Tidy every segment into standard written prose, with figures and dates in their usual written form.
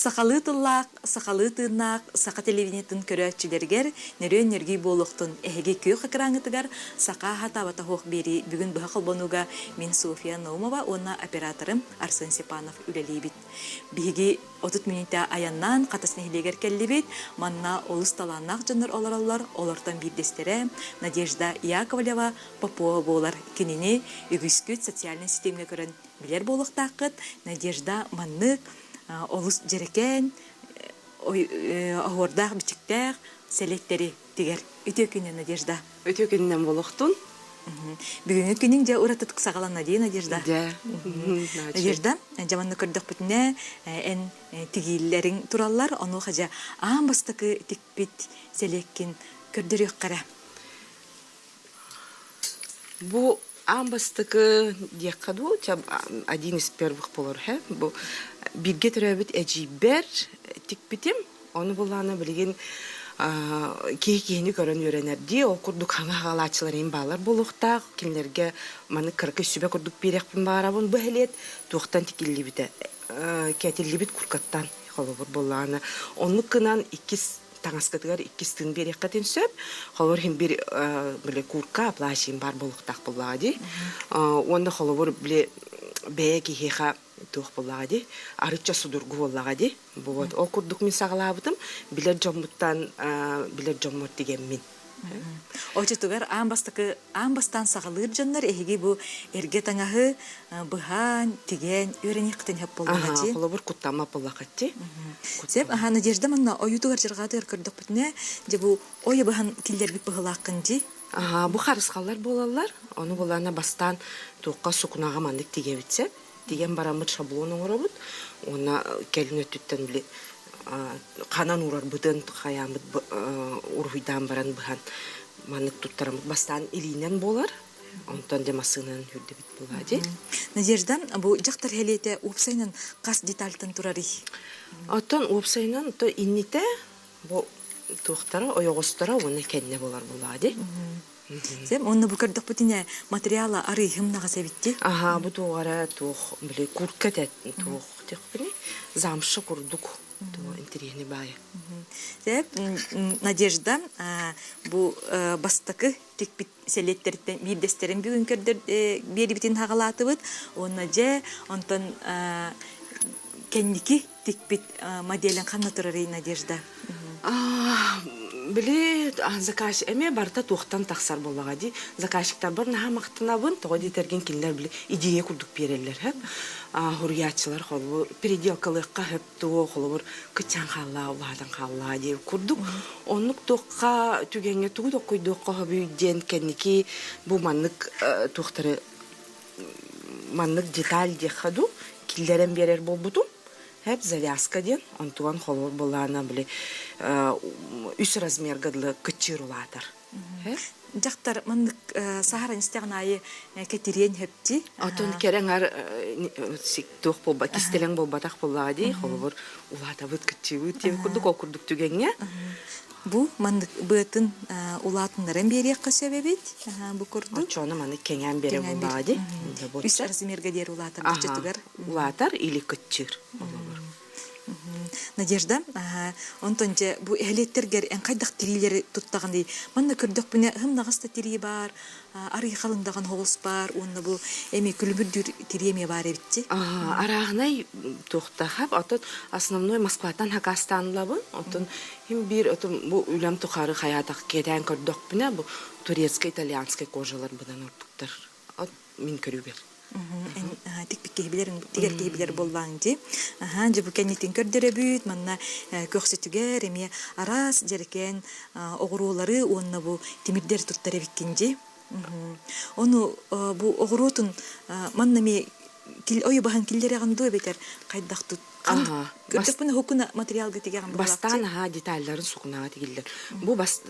Сахалыы тыллаах, сахалыы тыыннаах саха телевидениетын көрөөччүлэригэр нөрүөн нөргүй буолуохтун эһиги күөх экраҥҥытыгар Саха аһа суох биэрии бүгүн быһа холбонууга мин Софья Наумова уонна операторым Арсен Степанов үлэлиибит. Биһиги 30 мүнүүтэ айаннаан Хатас нэһилиэгэр кэллибит. Манна олус талааннаах дьоннор олороллор. Олортон биирдэстэрэ Надежда Яковлева Попова буолар. Кинини үгүскүт социальнай ситимҥэ көрөн билэр буолуохтааххыт. Надежда маннык олус дьэрэкээн, оһуордаах бичиктээх сэлиэттэри тигэр. Үтүө күнүнэн, Надежда. Үтүө күнүнэн буолуохтун. Бүгүҥҥү күнүҥ дьэ уратытык саҕаланна дии, Надежда. Дьэ. Надежда, дьэ манна көрдөхпүтүнэ, эн тигииллэриҥ тураллар, онуоха дьэ аан бастакы тикпит сэлиэккин көрдөрүөххэ эрэ. Бу аан бастакы диэххэ дуу, один из первых буолар һэ. Бу бииргэ төрөөбүт эдьиийбэр тикпитим. Ону буллаҕына билигин киһи киһини көрөн үөрэнэр дии. Ол курдук хаҥа хаалааччылар иһин баалар буолуохтаах. Кинилэргэ маны кыракый сүбэ курдук биэриэхпин баҕарабын. Бу эһэлиэт туохтан тикиллибитэ кэтиллибит куркаттан холобур буоллаҕына. Оннук гынан иккис таҥаскытыгар иккис тыын биэриэххитин сөп. Холобур иһин бир били курка плащ баар буолуохтаах буоллаҕа дии. Уонна холобур били бэйэ киһиэхэ туох буоллаҕа дии, арычча судургу буоллаҕа дии. Вот ол курдук мин саҕалаабытым, билэр дьоммуттан билэр дьоммор тигэммин. Оччотугар аан бастакы аан бастаан саҕалыыр дьоннор эһиги бу эргэ таҥаһы быһаан, тигэн үөрэниэххитин сөп буоллаҕа дии. Холобур, куттаммат буоллаххыт дии. Сөп, аха Надежда манна ойуутугар дьарҕаатыгар көрдөхпүтүнэ, дьэ бу ойу быһан киллэрбит быһылааххын дии. Аха, бу харысхаллар буолаллар. Ону булана бастаан туохха сукунаҕа маннык тигэбит сөп. Тигэн бараммыт шаблон оҥоробут уонна кэлин өттүттэн били ханан уурарбытын хайааммыт уруһуйдаан баран быһан маннык туттараммыт бастаан илиинэн буолар онтон дьэ массыынанан үрдэбит буолаа дии. Надежда, бу дьахтар хэлиэтэ уопсайынан хас детальтан турарый? Оттон уопсайынан то иннитэ бу туохтара ойоҕосторо уонна кэннэ буолар буолаа дии. Сем онно бу көрдөхпүтүнэ материала арыйыһым наҕас эбитти. Аһаа, бу туох эрэ туох били куртка этэ туох диэхпиний замша курдук туох интэриэһинэй баайа. Сеп Надежда бу бастакы тикпит сэлиэттэриттэн биирдэстэрин бүгүн көрдөр биэрибитин хаҕалаатыбыт уонна дьэ онтон кэнники тикпит моделин ханна турарый Надежда? Били заказ эмиэ барыта туохтан тахсар буоллаҕа дии. Заказчиктарбар наһаа махтанабын, тоҕо диэтэргин кинилэр били идея курдук биэрэллэр сөп. Суруйааччылар холобур переделкалыахха сөп дуо, холобур кыччаан хааллаа, улаатан хааллаа диэн курдук. Оннук туохха түгэҥҥэ тугу токкуйдуохха сөбүй диэн кэнники бу маннык туохтары маннык деталь диэххэ дуу киллэрэн биэрэр буолбутум. Хэп завязка диэн, онтуган холобур былаана били үс размерга дылы кыччыыр улаатар. Дьахтар маннык саһаран истэҕин аайы кэтириэн хөпти. Отон кэрэҥар туох буолба кистэлэҥ буолбатах буоллаҕа дии, холобур улаатабыт кыччыыбыт диэн курдук ол курдук түгэҥҥэ. Бу маннык быатын улаатыннаран биэриэххэ сөп эбит. Бу курдук. Оччону маны кэҥээн биэрэ буоллаҕа дии. Үс размерга диэри улаатар баччатыгар. Улаатар или кыччыыр олобор. Надежда, онтон дьэ бу эһэлиэттэргэр эн хайдах тириилэри туттаҕыный? Манна көрдөхпүнэ ыһымнаҕас да тирии баар, арый халыҥдаҕан оҕус баар уонна бу эми күлүмүрдүүр тирии эмиэ баар эбитчи. Арааһынай туохтахап, оттон основной Москваттан хакастаан ылабын. Оттон хим биир отун бу үлэм тухары хайаатах кэтээн көрдөхпүнэ бу турецкай, итальянскай кожалар быдан ордуктар. От мин көрүүбэр. Тикпит киһи билэр, тигэр киһи билэр буоллаҕыҥ дии. Аһаа, дьэ бу кэннитин көрдөрөбүт, манна көхсүтүгэр эмиэ араас дьэрэкээн оҕуруолары уонна бу тимирдэр туттар эбиккин дии. Ону бу оҕуруотун манна эмиэ ойу баһан киллэрэҕин дуу эбэтэр хайдах тут Көрдөхпүнэ хукуна материалга тигэҕин Бастаан аһаа деталларын сукунаҕа тигиллэр. Бу бас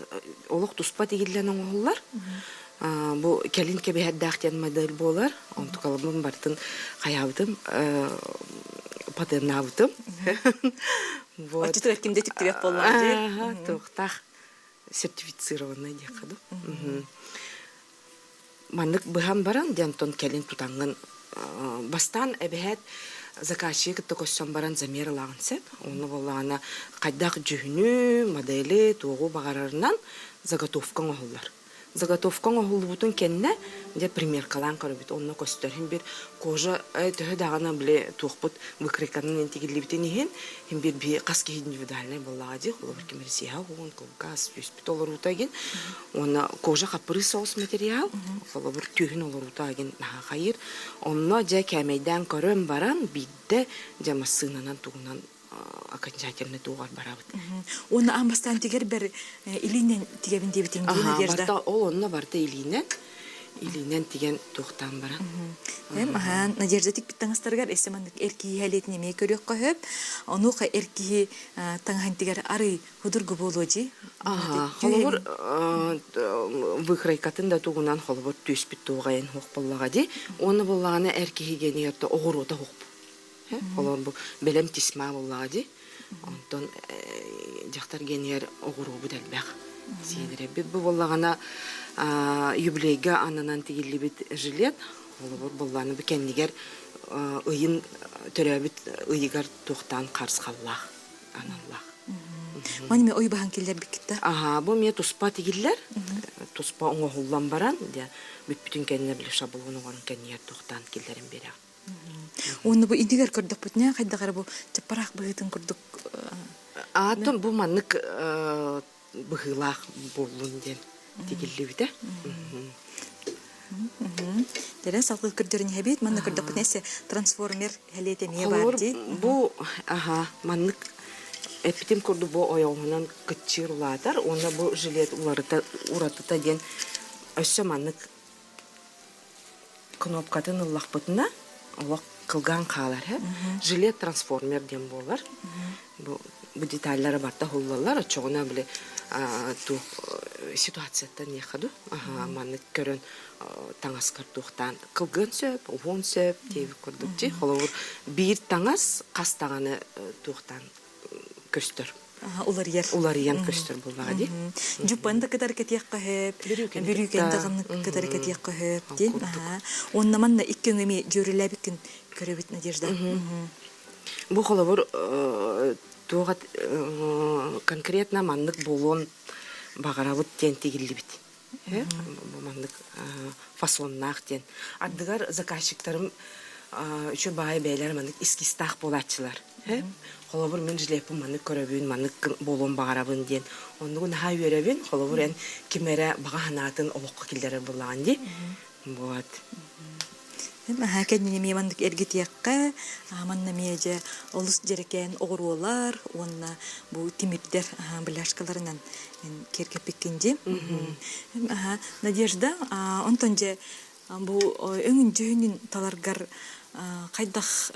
олох туспа тигиллэн оҥоһуллар. Бу кэлин кэбиһэрдээх диэн модель буолар. Онтукалабын барытын хайаабытым, патеннаабытым. Вот. Оччотугар ким да түктүбэт буоллаҕа дии. Туохтаах сертифицированный диэххэ дуу. Маннык быһан баран диэн онтон кэлин тутаҥҥын бастаан эбэһээт. Заказчигы кытта көрсөн баран замер ылаҕын сөп. Онно буоллаҕына хайдах дьүһүнү, модели, туоҕу баҕарарынан заготовка оҥоһуллар. Заготовка оҥоһуллубутун кэннэ дьэ примеркалаан көрөбүт. Онно көстөр. Иһин бир кожа төһө даҕаны били туохпут выкройканан тигиллибитин иһин иһин бир би хас киһи индивидуальнай буоллаҕа дии. Холобур ким эрэ сиэһэ уһун, кылгас, түспүт олоруута игин. Уонна кожа хаппырыыс соҕус материал. Холобур түөһүн олоруута игин наһаа хайыыр. Онно дьэ кээмэйдээн көрөн баран биирдэ дьэ массыынанан тугунан окончательно туоҕар барабыт. Уонна аан бастаан тигэрбэр илиинэн тигэбин диэбитиҥ дии Надежда. Барыта ол онно барыта илиинэн илиинэн тигэн туохтаан баран. Аһаан Надежда тикпит таҥастарыгар эссе маннык эр киһи элиэтин эмиэ көрүөххэ сөп. Онуоха эр киһи таҥаһын тигэр арый худургу буолуо дии. Аха, холобур выкройкатын да тугунан холобур түспүт туоҕайын хуох буоллаҕа дии. Уонна буоллаҕына эр киһи генигэр оҕуруота хуохпут. Холобур бу бэлэм тесьма буоллаҕа дии. Онтон дьахтар генигэр оҕуруобут элбэх. Сиэнэрэбит бу буоллаҕына юбилейга ананан тигиллибит жилет холобур буоллаҕына бу кэннигэр ыйын төрөөбүт ыйыгар туохтаан харысхаллаах аналлаах. Маны ме ой баһан киллэрбиккит да? Аха, бу эмиэ туспа тигиллэр. Туспа оҥоһуллан баран, дьэ, бүппүтүн кэннэ били шаблон оҥорон кэннигэр туохтаан киллэрэн биэрэҕин. Уонна бу иннигэр көрдөхпүтүнэ хайдах эрэ бу чаппараах быһыытын курдук Аатын бу маннык быһыылаах буоллун диэн тигиллибитэ. Тэрэ салгыы көрдөрөн иһэбит. Манна көрдөхпүтүнэ эссе трансформер хэлиэт эмиэ баар дии. Бу аха маннык эппитим курдук бу ойоҕоһунан кыччыыр улаатар уонна бу жилет уларыта уратыта диэн өссө маннык кнопкатын ыллахпытына олох кылгаан хаалар һэ жилет трансформер диэн буолар бу бу деталлара барыта уһуллаллар оччоҕуна били туох ситуацияттан диэххэ дуу маннык көрөн таҥаскар туохтаан кылгыан сөп уһуон сөп диэбит курдук дии холобур биир таҥас хас даҕаны туохтаан көстөр уларыйар уларыйан көстөр буоллаҕа дии дьуппан да кытары кэтиэххэ сөп бүрүүкэн даҕаны кытары кэтиэххэ сөп диэн уонна манна икки өҥө эмиэ дьүөрэлээбиккин көрөбүт Надежда бу холобур туох конкретно маннык буолуон баҕарабыт диэн тигиллибит бу маннык фасоннаах диэн ардыгар заказчиктарым үчүгэй баайы бэйэлэрэ маннык эскизтаах буолааччылар холобур мин жилеппин маннык көрөбүн маннык буолуон баҕарабын диэн оннугу наһаа үөрэбин холобур эн ким эрэ баҕа санаатын олоххо киллэрэр буоллаҕын дии вот Наһаа кэннин эмиэ маннык эргитиэххэ, манна эмиэ дьэ олус дьэрэкээн оҕуруолар уонна бу тимирдэр бляшкаларынан киэргэппиккин дии. Надежда, онтон дьэ бу өҥүн дьүһүнүн таларгар хайдах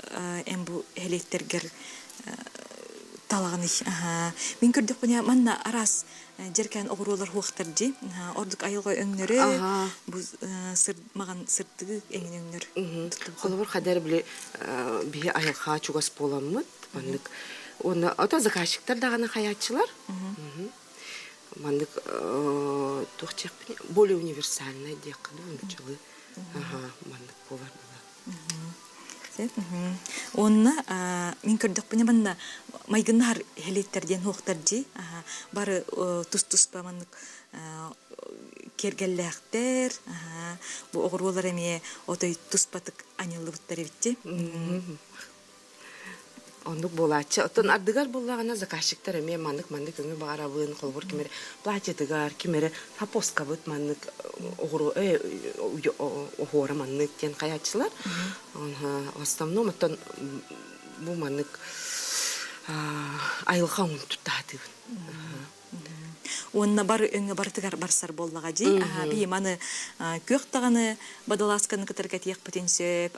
эн бу эһэлиэктэргэр талаҕыный? Мин көрдөхпүнэ манна араас дьэркээн оҕуруолар хуохтар дии. Ордук айылҕа өҥнөрө, бу маҕан сырдык эҥин өҥнөр. Холобур, хадэр били биһи айылҕа чугас буоламмыт, маннык уонна ото заказчиктар даҕаны хайааччылар. Маннык туох диэхпиний более универсальный диэххэ дуу, нуччалыы. Маннык буолар буолар. Уонна мин көрдөхпүнэ манна майгыннаһар иһэлиэттэр диэн суохтар дии. Бары тус-туспа маннык киэргэллээхтэр. Бу оҕуруолар эмиэ отой туспатык аньыллыбыттар эбит дии. Оннук буолааччы. Оттон ардыгар буоллаҕына заказчиктар эмиэ маннык-маннык өҥү баҕарабын, холобур ким эрэ платьетыгар, ким эрэ сапоскабыт маннык оҕуруо оһуора маннык диэн хайааччылар. В основном оттон бу маннык айылҕа оҥун туттаатыыбын. Уонна бары өҥө барытыгар барсар буоллаҕа дии. Аһаа, маны күөх даҕаны водолазканы кытары кэтиэхпитин сөп,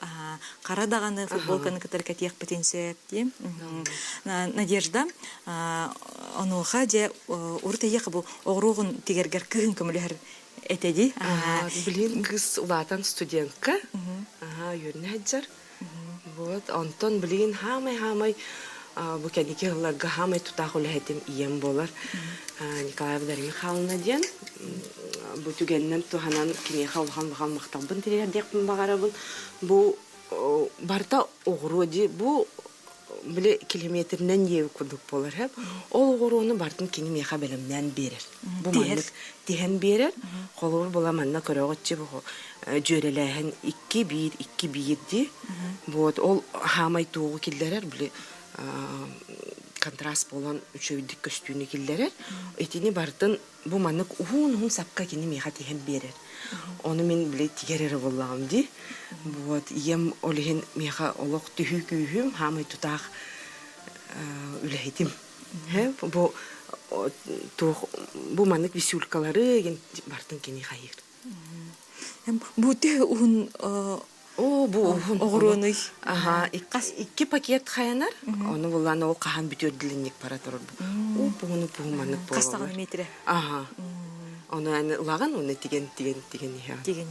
хара даҕаны футболканы кытары кэтиэхпитин сөп дии. Надежда, онуоха дьэ урут эйиэхэ бу оҕуруоҕун тигэргэр кыыһын көмөлөһөр этэ дии. Билин кыыс улаатан студентка, үөрэнэ сылдьар. Вот, онтон билигин хаамай-хаамай бу кэнники сылларга хаамай тутаах үлэһитим ийэм буолар. Николай Владимир Михайловна диэн. Бу түгэнинэн туһанан киниэхэ улахан-улахан махталбын тириэрдиэхпин баҕарабын. Бу Барыта оҕуруо дии. Бу били километринэн диэбит курдук буолар һэп. Ол оҕуруону барытын кини миэхэ бэлэмнээн биэрэр. Бу Тиһэр. маннык тиһэн биэрэр. Холобур була манна көрөҕүт бу дьүөрэлээһин 2-1 2-1 дии. Вот ол хаамай туоҕу киллэрэр били контраст буолан үчүгэйдик көстүүнү киллэрэр. Итини барытын бу маннык уһун-уһун сапка кини миэхэ тиһэн биэрэр. Ону мин били тигэр эрэ буоллаҕым дии. Вот ийэм ол иһин миэхэ олох түһүү күүһүм, хаамай тутаах үлэһитим. Бу туох бу маннык висюлькалары бартын кини хайыыр. Бу төһө уһун Оо, бу уһун оҕуруонуй? Аха, икки пакет хайанар. Ону булан ол хаһан бүтүөр дилинник бара турар. Упуһун упуһун маннык Хас буолаллар. даҕаны метрэ? Аха. Ону аны ылаҕын уонна тигэн тигэн тигэн иһэҕин. Тигэн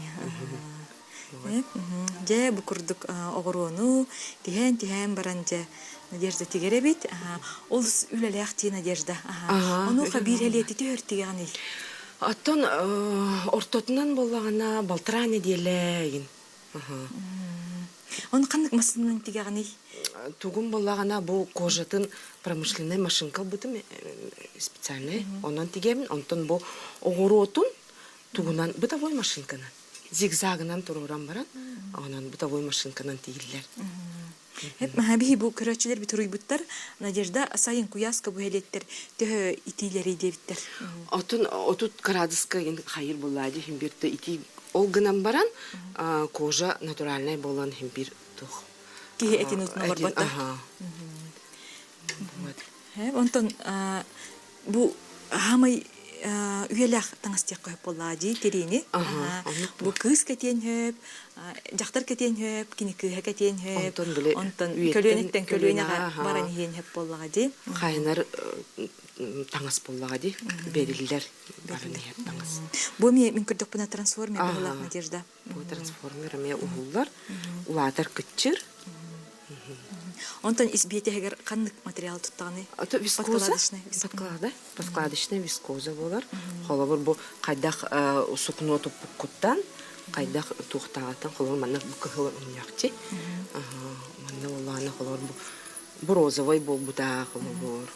Дьэ, бу курдук оҕуруону тиһээн-тиһээн баран дьэ Надежда тигэр эбит. Олус үлэлээх дии Надежда. Аха, Онуоха үлэ биир буолла. элиэти түһэр тигэҕиний? Оттон ортотунан буоллаҕына балтараа нэдиэлэ игин. Оны ханнык массыынанан тигэҕиний? Тугум буоллаҕына бу кожатын промышленнай машинка ылбытым специальный. Онон тигэбин. Онтон бу оҕуруотун тугунан бытовой машинканан зигзагынан туруоран баран онон бытовой машинканан тигиллэр. Биһи бу көрөөччүлэр битуруйбуттар Надежда сайын куйааска бу элиэттэр төһө итиилэрий диэбиттэр. Отун 30 градуска хайыр буллаады иһин бир ити ол гынан баран кожа натуральный болан иһин бир тух Киһи этин утун олорбот да. Вот. Онтон бу хаамай үйэлээх таҥас диэххэ сөп буоллаҕа дии тириини. Бу кыыс кэтиэн сөп, дьахтар кэтиэн сөп, кини кыыһа кэтиэн сөп, Онтон били онтон үйэттэн көлүөнэттэн көлүөнэҕэ көлүөнэҕэ баран иһиэн сөп буоллаҕа дии. хайанар таҥас буоллаҕа дии бэриллэр баран иһэр таҥас. Бу эмиэ мин көрдөхпүнэ трансформер быһыылаах Надежда. Бу трансформер эмиэ уһуллар, улаатар кыччыр. Онтон ис биэтэһигэр ханнык материал туттаҕыный? Это вискоза. Подклада. Подкладочная вискоза буолар. Холобур бу хайдах сукно туппуккуттан, хайдах туохтааҕыттан холобур манна бу кыһыл өҥнөөхчи. Манна буоллаҕына холобур бу бу розовай буолбута холобур.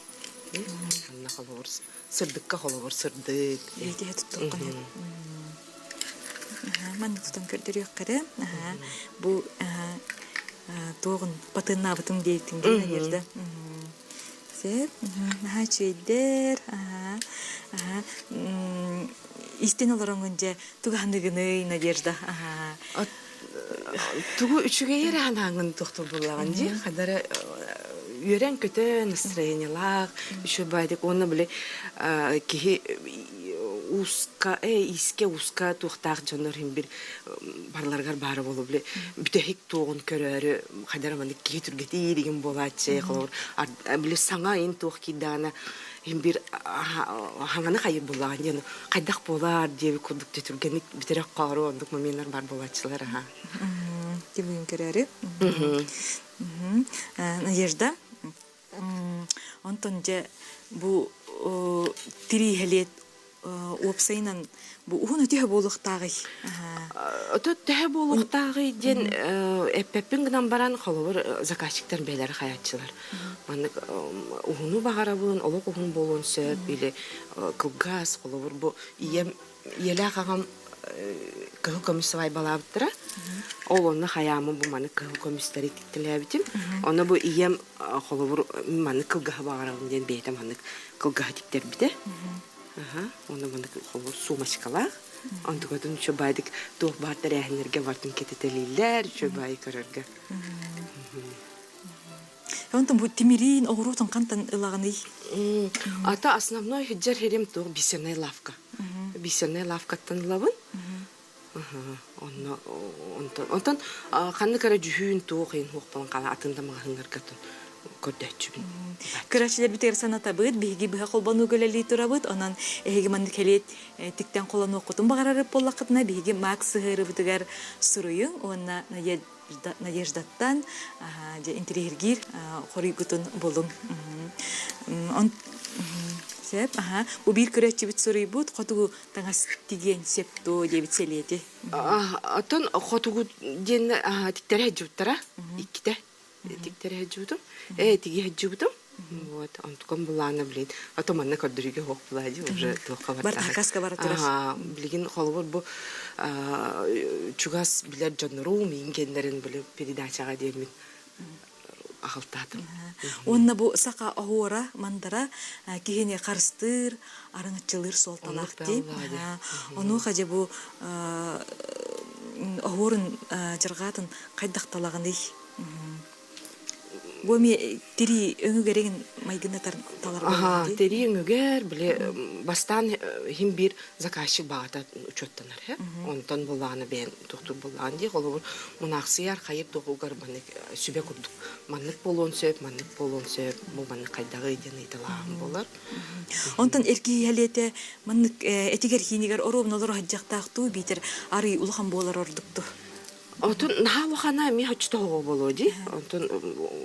Манна холобур сырдыкка холобур сырдык. Биэтэһэ туттуоххун Маннык тутан көрдөрүөххэ эрэ. Бу туоҕун патеннаабытым диэбитиҥ дии Надежда. Сөп. Наһаа үчүгэйдэр. Истэн олороҥҥун дьэ туганыгыный Надежда. Тугу үчүгэйи эрэ санааҥҥын тохтор буоллаҕын дии. Хадара үөрэн-көтөн, настроениелаах, үчүгэй баайдык уонна били киһи ууска, иискэ ууска туохтаах дьоннор иһин бир барыларыгар баара буолуо били бүтэһик туоҕун көрөөрү хайдара маннык киһи түргэтиир игин буолааччы холобур били саҥа ин туох киирдэҕинэ иһин бир хаҥаны хайыр буоллаҕын диэн хайдах буолар диэбит курдук түргэнник бүтэрэ хоору оннук моменнар бар буолааччылар аха Тимуин көрөөрү. Надежда, онтон дьэ бу тирииһэлиэт уопсайынан бу уһун өтүһэ буолуохтааҕый? Ото төһө буолуохтааҕый диэн эппэппин гынан баран холобур заказчиктар бэйэлэрэ хайааччылар. Маннык уһуну баҕарабын, олох уһун буолуон сөп или кылгас холобур бу ийэм ийэлээх аҕам кыһыл көмүс свайбалаабыттара. Ол онно хайааммын бу маннык кыһыл көмүстэри тиктэлээбитим. Онно бу ийэм холобур маннык кылгаһы баҕарабын диэн бэйэтэ маннык кылгаһы тиктэрбитэ. Аха, онно маннык холобур сумочкалаах. Онтукатын үчүгэй баайдык туох баар тэрээһиннэргэ бартын кэтитэлииллэр, үчүгэй баайы көрөргө. Онтон бу тимириин оҕуруотун хантан ылаҕыный? Ата основной сылдьар сирим туох бисерная лавка. Бисерная лавкаттан ылабын. Онно онтон онтон ханнык эрэ дьүһүүн туох иһин хуохпалан хаала атын да маҕаһыыннарга көрдөөччүбүн. Көрөөччүлэрбитигэр санатабыт, биһиги быһа холбонууга үлэлии турабыт, онон эһиги маннык кэлиэт тиктэн холонуоххутун баҕарар буоллаххытына, биһиги Макс сыһыарыбытыгар суруйуҥ уонна Надеждаттан дьэ интириэһиргиир хоруйгутун булуҥ. Сөп, аха. Бу биир көрөөччүбүт суруйбут хотугу таҥас тигиэн сөп дуо диэбит сэлиэти. Оттон хотугу диэн тиктэрэ сылдьыбыттара иккитэ тиктэрэ сылдьыбытым. Ээ тиги сылдьыбытым. Вот, онтукам былаана блин. А то манна көрдөрүүгэ суох буолаа дии уже туохха Бар бартаҕай. таһагаска бара турар. Билигин холобур бу чугас билэр дьоннорум миин кэннэрин били передачаҕа диэммин аҕалтаатым. Уонна бу саха оһуора мандара киһини харыстыыр, арыҥаччылыыр Оннук суолталаах дии. бааллаа дии. Онуоха дьэ бу оһуорун дьарҕаатын хайдах талаҕыный? Бу эмиэ тирии өҥүгэригин майгыннатар талар буоллаҕа Аһаа, дии. тирии өҥүгэр, били, бастаан иһин биир заказчик баҕата учуоттанар һэ. Онтон буллаҕына бэйэн тохтуур буллаҕын дии. Холобур, мунаахсыйар хайыр туһугар маннык сүбэ курдук. Маннык буолуон сөп, маннык буолуон сөп, бу маннык хайдаҕый диэн ыйыталааһын буолар. Онтон эркиһэлиэтэ маннык этигэр хиинигэр оруобуна олоро сылдьахтаах дуу биитэр арый улахан буолар ордук дуу? Отун наһаа улахана эмиэ хоччото оҕо буолуо дии. Онтон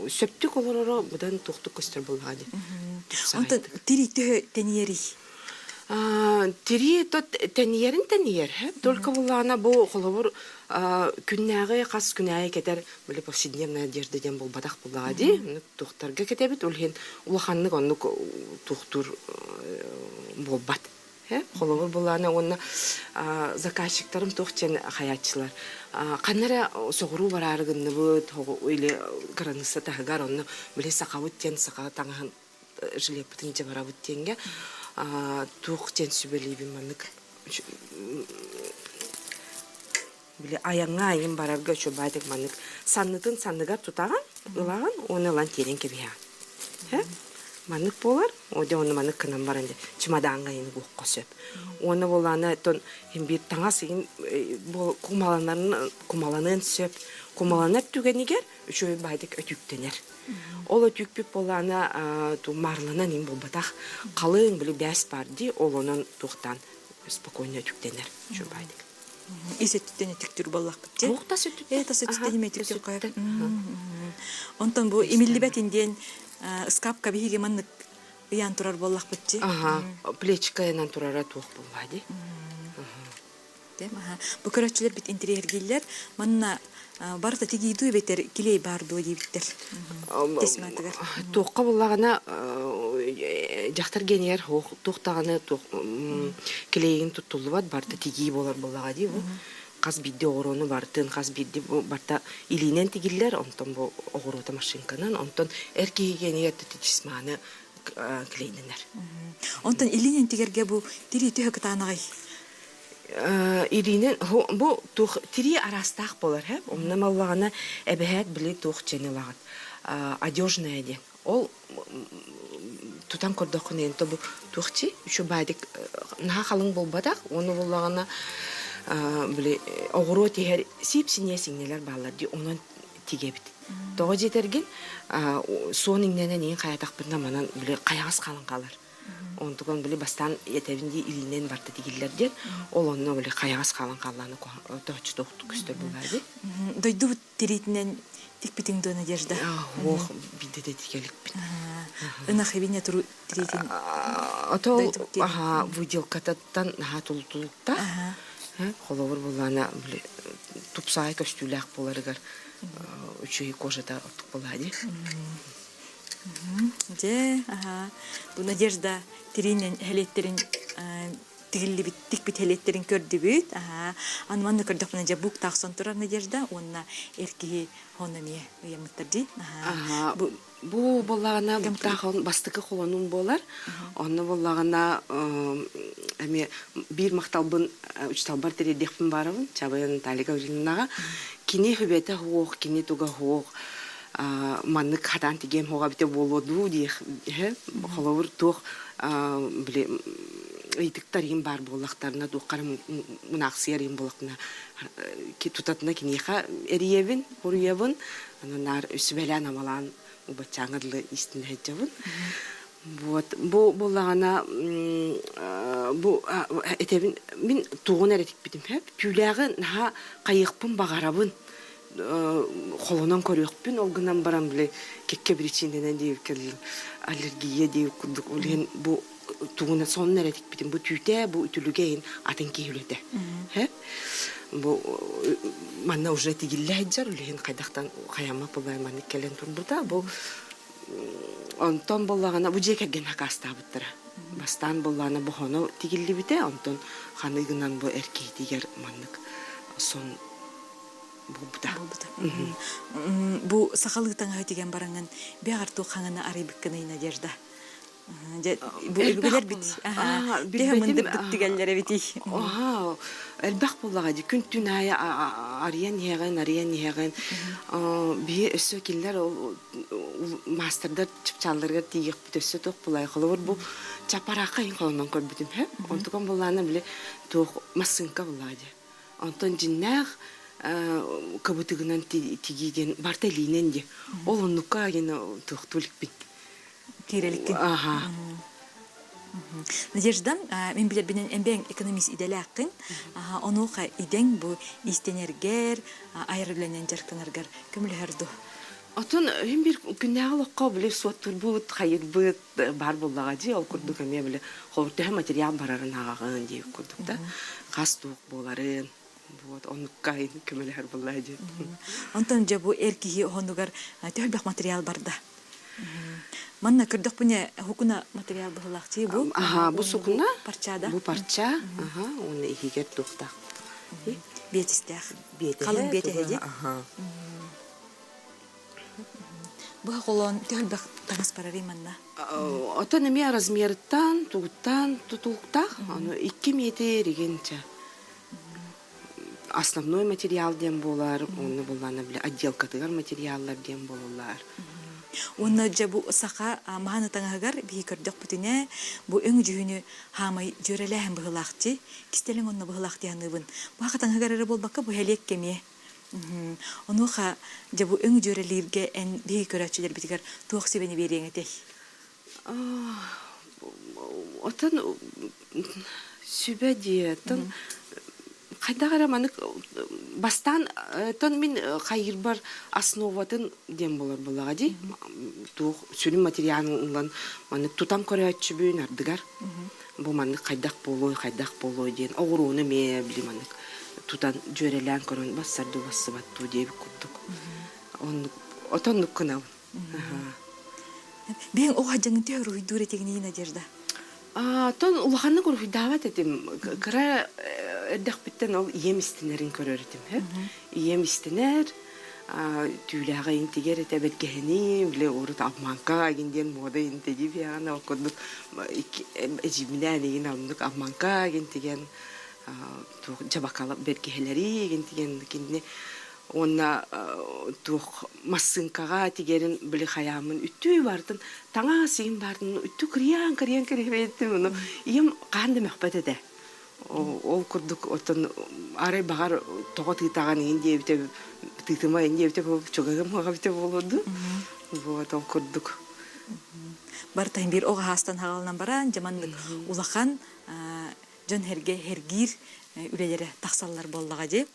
сөптүк олороро быдан туохтук көстөр буоллаҕа дии. Онтон Тупсаҕайдык. тирии төһө тэнийэрий? Тирии тот тэнийэрин тэнийэр. Только буллаҕына бу холобур күннээҕи хас күнээйи кэтэр били повседневная одежда диэн буолбатах буоллаҕа дии. Туохтарга кэтэбит, ол иһин улаханнык оннук туохтуур буолбат. Холобур буллаана уонна заказчиктарым туох диэн хайааччылар ханна эрэ соҕуруу бараары гынныбыт или кыраныысса таһыгар онно били сахабыт диэн саха таҥаһын жилеппытын дьэ барабыт диэҥҥэ туох диэн сүбэлиибин маннык били айаҥҥа айын барарга үчүгэйдик маннык саннытын санныгар тутаҕын ылаҕын уонна ылан тиэрэн кэбиһэҕин Һэ? Маннык буолар дьэ уонна маннык гынан баран дьэ чымадааҥҥа иһин угуохха сөп уонна буоллаҕына оттон иһин биир таҥас иһин кумаланарын кумаланыан сөп кумаланар түгэнигэр үчүгэй баайдык өтүүктэнэр ол өтүүкпүт буоллаҕына марланан иһин буолбатах халыҥ били бээс баар дии ол онон туохтаан спокойно өтүктэнэр үчүгэй баайдык Ис өттүттэн өтүктүүр буоллахпыт дии. Туох тас Ээ, өттүттэн? тас Аха, өттүттэн имэ тас өтүктүөххэ. өттүттэн. Онтон бу имиллибэтин диэн ыскаапка биһиги маннык ыйаан турар буоллахпыт дии. Аха, плечикайынан турара туох буолла дии. Бу көрөөччүлэр бит интириэһиргииллэр. Манна барыта тигиидүү эбэтэр килиэй баар дуо диэбиттэр. Тесьматыгар. Туохха буллаҕына дьахтар генийэр туох даҕаны туох килиэйин туттуллубат барыта тигии буолар буоллаҕа дии бу. Хас биирдии оҕуруону барытын хас биирдии бу барыта илиинэн тигиллэр, онтон бу оҕуруота машинканан, онтон эр киһи генийэр тесьманы клейдэнэр. Онтон илиинэн тигэргэ бу тирии төһө кытаанаҕый? Илиинэн бу туох тирии араастаах буолар һэ. Онно маллаҕына эбэһээт били туох дьиэни ылаҕыт. Одежная диэн. Ол тутан көрдөххүнэ эн бу туох дии үчүгэйдик наһаа халыҥ буолбатах. Уонна буоллаҕына били оҕуруо тиһэр сип-синиэ сиҥнэлэр бааллар дии. Онон тигэбит. Тоҕо диэтэргин суон иҥнэнэн иин хайатахпытына манан били хайаҕас хаалан хаалар. Онтукан били бастаан этэбин дии илиинэн барда тигиллэр диэн ол онно били хайаҕас хаалан хааллааны тоһоччу тоохтук көстөр буолаа дии. Дойдубут тириитинэн тикпитиҥ дуо Надежда? Ох, биирдэ да тигэ иликпин. Ынах ибине туру тириитин Ото аха выделкататтан наһаа тулутулуктаах. Холобур буллаана били тупсаай көстүүлээх буоларыгар үчүгэй кожата оттук буолаа дии. Дьэ, аһаа, бу Надежда тириинэн эһэлиэттэрин тигиллибит тикпит эһэлиэттэрин көрдүбүт. Аһаа, аны манна көрдөхпүнэ дьэ бук тахсан турар Надежда уонна эр киһи хоно эмиэ ыйаммыттар дии. Аһаа, Аһаа, бу бу буоллаҕына комплект. буктаах бастакы холонуум буолар. Онно буоллаҕына эмиэ биир махталбын учууталбар тириэрдиэхпин баарабын Чабайа Наталья Гавриловнаҕа. Кини хүбэтэ суох, кини туга суох маннык хатаан тигиэм хоҕо эбитэ буолуо дуу диэх холобур туох били ыйытыктар иһин баар буоллахтарына туохха эрэ мунаахсыйар иһин буоллахтарына тутатына киниэхэ эрийэбин хоруйабын анан наар сүбэлээн амалаан убаччааҥҥа дылы истинэ сылдьабын вот бу буоллаҕына бу этэбин мин тугун эрэ тикпитим сөп түүлээҕи наһаа хайыахпын баҕарабын холонон көрүөхпүн ол гынан баран били кэккэ биричиинэнэн диэбиккэ аллергия диэбит курдук ол иһин бу Тугуна сонун эрэ тикпитим. Бу түүтэ, бу үтүлүгэ иһин атын киһи үлэтэ. Бу манна уже тигиллэ сылдьар, үлэһин хайдахтан хайаммат буоллар маннык кэлэн турбута. Бу онтон буоллаҕына бу дьиэ кэргэн акаастаабыттара. Бастаан буоллаҕына бохоно тигиллибитэ, онтон ханы гынан бу эр киһитигэр маннык сон буолбута. Буолбута. Бу сахалыы таҥаһы тигэн бараҥҥын бэҕэр туох хаҥаны арыйбыккыный, Надежда? Дьэ, бу Элбэх өбүгэлэр бит. буолла. Аха. Төһө Билбэтим. мындырдык тигэллэр эбитий? Аха, элбэх буоллаҕа дии. Күн-түүн аайы арыйан иһэҕин, арыйан иһэҕин. Биһи өссө кинилэр ол маастардар чыпчаалларыгар тиийиэхпит өссө туох булай. Холобур, бу чапараахха иһин холонон көрбүтүм. Онтукам буллаана били туох массыыҥка буллаҕа дии. Онтон дьиннээх кыбытыгынан тигии диэн барта илиинэн дии. Ол оннукка агин туохтуу иликпин. Киирэликкин. Аха. Надежда, мин билэрбинэн эмбэҥ экономист идэлээххин. Онуоха идэҥ бу иистэнэргэр, айар үлэнэн дьарыктанаргар көмөлөһөр дуо? Отон мин биир күннээҕи олоххо били суоттурбут, хайырбыт баар буоллаҕа дии. Ол курдук эмиэ били холобур төһө материал барарын ааҕаҕын дии курдук да. Хас туох буоларын вот оннукка көмөлөһөр буоллаҕа дии. Онтон дьэ бу эр киһи оһонугар төһө элбэх материал барда? Манна көрдөхпүнэ хукуна материал быһылаах дии бу. Аха, бу сукуна, парча да? Бу парча, аха, уонна иһигэр туохтаах. Биэтистээх. Биэтэһэ. Халыҥ биэтэһэ дии. Аха. Бу холоон төһө элбэх таҥас барарый манна? Отон эмиэ размерыттан, тугуттан тутулуктаах. Аны 2 метр игинчэ. Основной материал диэн буолар, уонна буллаана бile отделкатыгар материаллар диэн буолаллар. Уонна дьэ бу саха мааны таҥаһыгар биһи көрдөхпүтүнэ бу өҥ дьүһүнү хаамай дьүөрэлээһин быһылаах дии. Кистэлэҥ онно быһылаах дии саныыбын. Бу саха таҥаһыгар эрэ буолбакка бу элиэк кэмиэ. Онуоха дьэ бу өҥ дьүөрэлииргэ эн биһиги көрөөччүлэрбитигэр туох сүбэни биэриэҥ этэй? Отон сүбэ дии, оттон хайдах эрэ маннык бастаан оттон мин хайыырбар основатын диэн буолар буоллаҕа дии. Туох сүрүн материалын ылан маннык тутан көрөөччүбүн ардыгар бу маннык хайдах буолуой, хайдах буолуой диэн оҕуруону эмиэ били маннык тутан дьүөрэлээн көрөн бассар дуу бассыбат дуу диэбит курдук. Оннук отоннук гынабын. Биһиҥ оҕо дьаҥын төһө уруһуйдуур этигиний, Надежда? Тон улаханнык уруһуйдаабат этим. Кыра эрдэхпиттэн ол ийэм истинэрин көрөр этим. Ийэм истинэр, түүлээҕи интигэр этэ бэргэһэни, били урут обманка агин диэн муода интиги биэҕин ол курдук эдьиийбинээн игин оннук обманка агин тигэн туох дьабакала бэргэһэлэри игин тигэн кинини уонна туох массыыҥкаҕа тигэрин били хайааммын үттүү бартын таҥас иһин баартын үттүү кырыйан кырыйан кырыйбэттим ону ийэм хаһан да мөхпөт этэ ол курдук оттон арай баҕар тоҕо тыытаҕын иһин диэбитэ тыытыма иһин диэбитэ чугаһым эбитэ буолуо дуу вот ол курдук Бартайын биир оҕо хаастан хаҕалынан баран дьэ маннык улахан дьон эргэ эргиир үлэлэрэ тахсаллар буоллаҕа дии.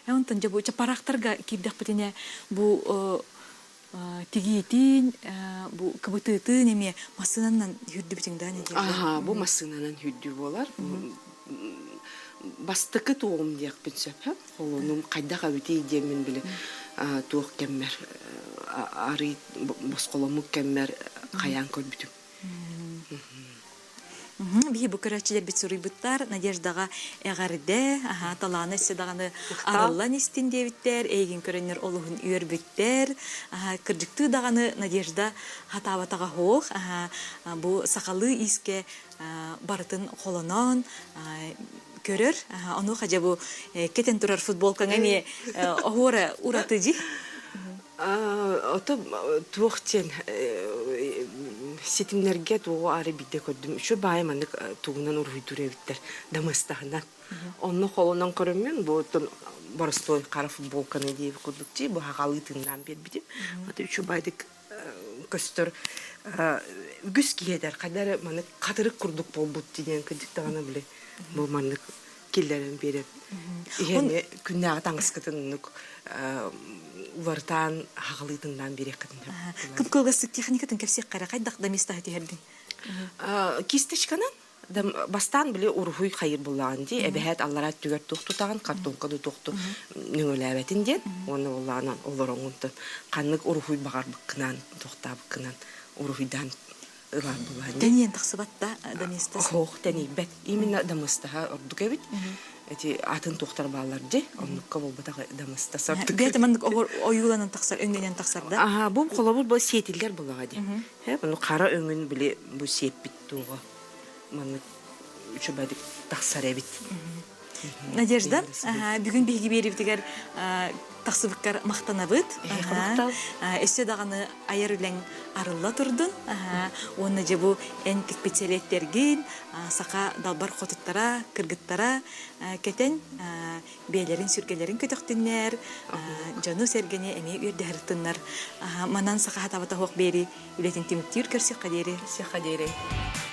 Онтон дьэ бу чапараахтарга киирдэхпитинэ бу тигиитин, бу кыбытыытын эмиэ массыынанан хүрдүбүтүҥ да нэдиэлэ. Аха, бу массыынанан хүрдүү буолар. Бастакы туоҕум диэхпин сөп. Холонум хайдах эбитий диэммин били туох кэммэр арый босхоломмут кэммэр хайаан көрбүтүм. Биһи бу көрөөччүлэрбит суруйбуттар Надеждаҕа эҕэрдэ, аһаа, талаана өссө даҕаны арыллан истин диэбиттэр, эйигин көрөннөр олуһун үөрбүттэр. Аһаа, кырдьыктыы даҕаны Надежда хатаабатаҕа суох, аһаа, бу сахалыы иискэ барытын холонон көрөр. Онуоха дьэ бу кэтэн турар футболкаҥ эмиэ оһуора ураты дии. Ото туох диэн ситимнэргэ туоҕу аары биирдэ көрдүм. Үчүгэй баайы маннык тугунан уруһуйдуур эбиттэр дамыстаһынан. Онно холонон көрөммүн бу оттон боростуой хара футболканы диэбит курдук дии бу хаҕалыы тыыннаан биэрбитим. Ата үчүгэй баайдык көстөр үгүс киһи этэр хайда эрэ маннык хатырык курдук буолбут диэн кырдьык даҕаны били бу маннык киллэрэн биэрэн иһэни күннээҕи таҥаскытын оннук уларытаан хаҕалыытыннаан биэриэххитин Кып-кылгастык техникатын кэпсиэххэ эрэ хайдах да местаһы түһэрдиҥ? Кисточканан бастаан били уруһуй хайыр буллаҕын дии эбэһээт аллараа өттүгэр туох тутаҕын картонка да туохту нөҥөлөөбөтүн диэн уонна буоллаҕынан олороҥҥунтан ханнык уруһуй баҕарбыккынан туохтаабыккынан уруһуйдаан ылар буллаҕын дии Тэнийэн тахсыбат да доместос? Оһох тэнийбэт именно доместаһа ордук эбит эти атын туохтар бааллар дии оннукка буолбатах доместос ордук Бэйэтэ маннык ойууланан тахсар өҥнөнөн тахсар да Аха бу холобур бу сиэтиллэр буллаҕа дии Э, хара өҥүн били бу сиэппит туоҕа маннык үчүгэйдик тахсар эбит. Надежда, бүгүн биһиги биэрибитигэр тахсыбыккар махтанабыт. Өссө даҕаны айар үлэҥ арылла турдун. Уонна дьэ бу эн тикпит сэлиэттэргин саха далбар хотуттара, кыргыттара кэтэн бэйэлэрин сүргэлэрин көтөхтүннэр, дьону-сэргэни эмиэ үөрдэһэртыннар. Манан саха хатабата суох биэри үлэтин түмүктүүр көрсүөххэ диэри. Көрсүөххэ диэри.